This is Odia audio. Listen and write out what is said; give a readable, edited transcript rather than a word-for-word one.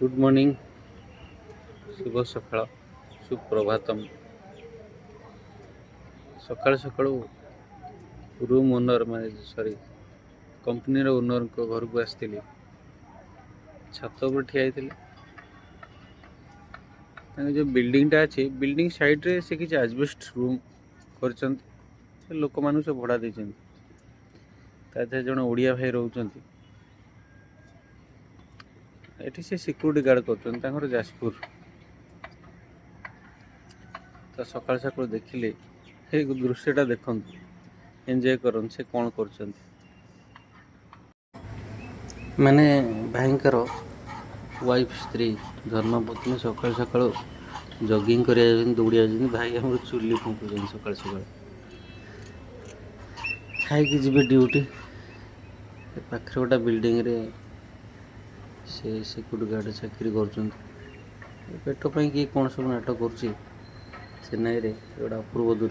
ଗୁଡ଼୍ ମର୍ଣ୍ଣିଂ, ଶୁଭ ସକାଳ, ସୁପ୍ରଭାତମ। ସକାଳୁ ସକାଳୁ ରୁମ୍ ଓନର୍, ମାନେ ସରି, କମ୍ପାନୀର ଓନର୍ଙ୍କ ଘରକୁ ଆସିଥିଲି। ଛାତ ଉପରେ ଠିଆ ହେଇଥିଲି। ତାଙ୍କ ଯେଉଁ ବିଲ୍ଡିଂଟା ଅଛି, ବିଲ୍ଡିଂ ସାଇଡ଼୍ରେ ସେ କିଛି ଆଜବେଷ୍ଟ ରୁମ୍ କରିଛନ୍ତି। ସେ ଲୋକମାନଙ୍କୁ ସେ ଭଡ଼ା ଦେଇଛନ୍ତି। ତା ଦେହରେ ଜଣେ ଓଡ଼ିଆ ଭାଇ ରହୁଛନ୍ତି। ଏଠି ସେ ସିକ୍ୟୁରିଟି ଗାର୍ଡ଼ କରୁଛନ୍ତି। ତାଙ୍କର ଯାଜପୁର। ତ ସକାଳୁ ସକାଳୁ ଦେଖିଲେ ଏଇ ଦୃଶ୍ୟଟା, ଦେଖନ୍ତୁ, ଏନ୍ଜୟ କରନ୍ତୁ, ସେ କ'ଣ କରୁଛନ୍ତି। ମାନେ ଭାଇଙ୍କର ୱାଇଫ୍, ସ୍ତ୍ରୀ, ଧର୍ମପତ୍ନୀ ସକାଳୁ ସକାଳୁ ଜଗିଂ କରିବା ଯାଉଛନ୍ତି, ଦୌଡ଼ି ଯାଉଛନ୍ତି। ଭାଇ ଆମର ଚୁଲି ଫୁଙ୍କୁଛନ୍ତି। ସକାଳୁ ସକାଳୁ ଖାଇକି ଯିବେ ଡ୍ୟୁଟି। ଏ ପାଖରେ ଗୋଟେ ବିଲ୍ଡିଂରେ ସେ ସିକ୍ୟୁରିଟି ଗାର୍ଡ଼ ଚାକିରି କରୁଛନ୍ତି। ଏ ପେଟ ପାଇଁ କିଏ କ'ଣ ସବୁ ନାଟକ କରୁଛି ଚେନ୍ନାଇରେ, ଗୋଟେ ଅପୂର୍ବ ଦୃଶ୍ୟ।